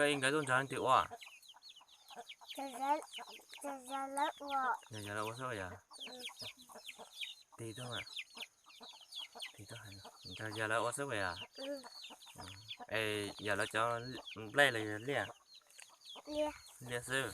Koj ib nkawd tuaj nrog leej twg ua? Yog yawg lawv ua xwb yog? Tig tuaj, nrog yawg lawv ua xwb yog? Es yawg lawv cov nplej los yog liaj? Liaj xwb.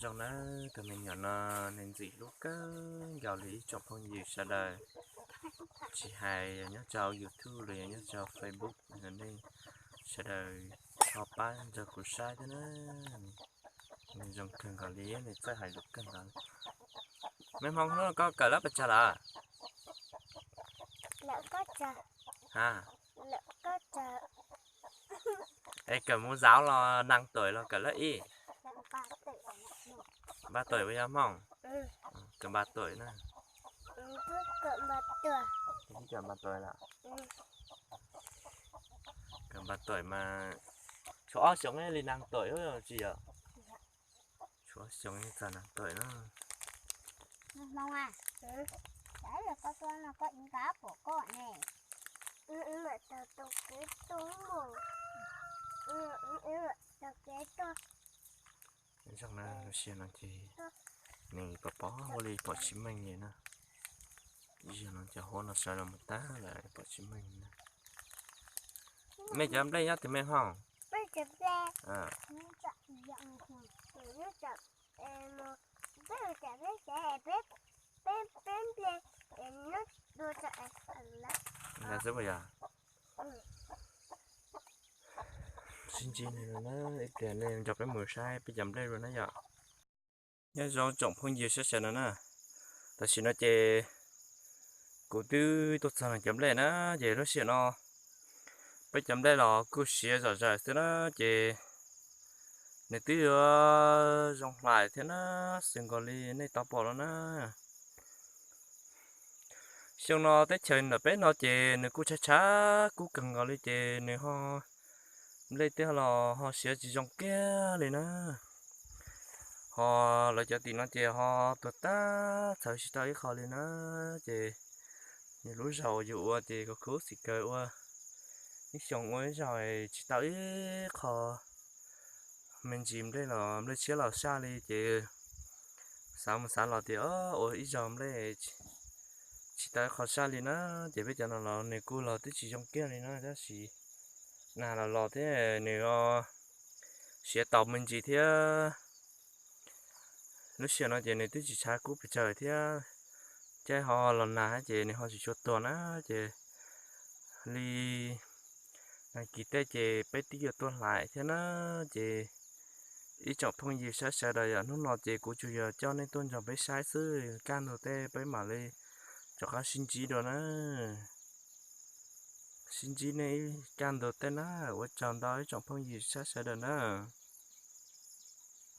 Zoo na, tus me nyuam no nws ntxim hlub kawg nkaus li ib tsoom phooj ywg sawv daws, tsis hais nyob rau YouTube los yog nyob rau Facebook, nej sawv daws ho pab nrog kuv saib thiab na. Nws zoo kawg nkaus li, nws txawj hais lus kawg nkaus li. Me Hmoo, hnub no koj kawm lab pas tsag lawm? Ha, es kawm mus zaum los nees tuam los kawm lab ib? Npa tuam puas yog Hmoo? Kawm npa tuam na. Kawm npa tuam lawm. Kawm npa tuam mas tshuav ob xyoos li nees tuam tsis yog? Tshuav ob xyoos txog nees tuam na. Zoo na, lub sij hawm no ces nws pom pom ua li pom tsis meej li na. Ib zaug no cov huab no sawv los mus tag lawm pom tsis meej li na. Mej cov nplej nyob twg me Hmoo? Ntawd xwb puas yog? Sib ntsib na, ib pliag nej nrog peb mus saib peb cov nplej dua na yom. Nyob zoo tsoom phooj ywg sawv daws no na, tam sim no ces kuv twb tuaj txog cov nplej na, ces lub sij hawm no peb cov nplej los kuj siav zom zaws xwb na, ces nws twb yuav zoo hlais thiab na, xws nkaus li nej tau pom no na. Xyoo no teb chaws ntawm peb no ces nws kuj tshav tshav kub kawg nkaus li ces nws ho nplej twb los ho siav tsis zoo kiag li na. Ho lawv cov tim no ces ho tuag tag txhawv tsis tau ib qho li na. Ces nws lub zog uas yus ua ces kuv khub xim kaws ua ib xyoos ua ib zaug tsis tau ib qho me ntsis nplej los nplej tshiab los saj li ces xav mus xav los tias ua ib zaug nplej tsis tau ib qho saj li na. Ces peb cov no los nws kuj los twb tsis zoo kiag li na, tab sis nag los los thiab nws siav tau me ntsis thiab. Lub sij hawm no ces nws twb tsis tshav kub pes tsawg thiab, caij ho los nag ces nws ho tsis tshua tuag na. Ces li nag kis tej ces peb twb yuav tuaj hlais thiab na. Ces ib tsoom phooj ywg sawv daws yom, hnub no ces kuv tsuas yog coj nej tuaj nrog peb saib xwb, kaj ntug tej peb mam li rov qab sib ntsib dua na. Sib ntsib nej ib kaj ntug tej na, ua tsaug ntau ib tsoom phooj ywg sawv daws na.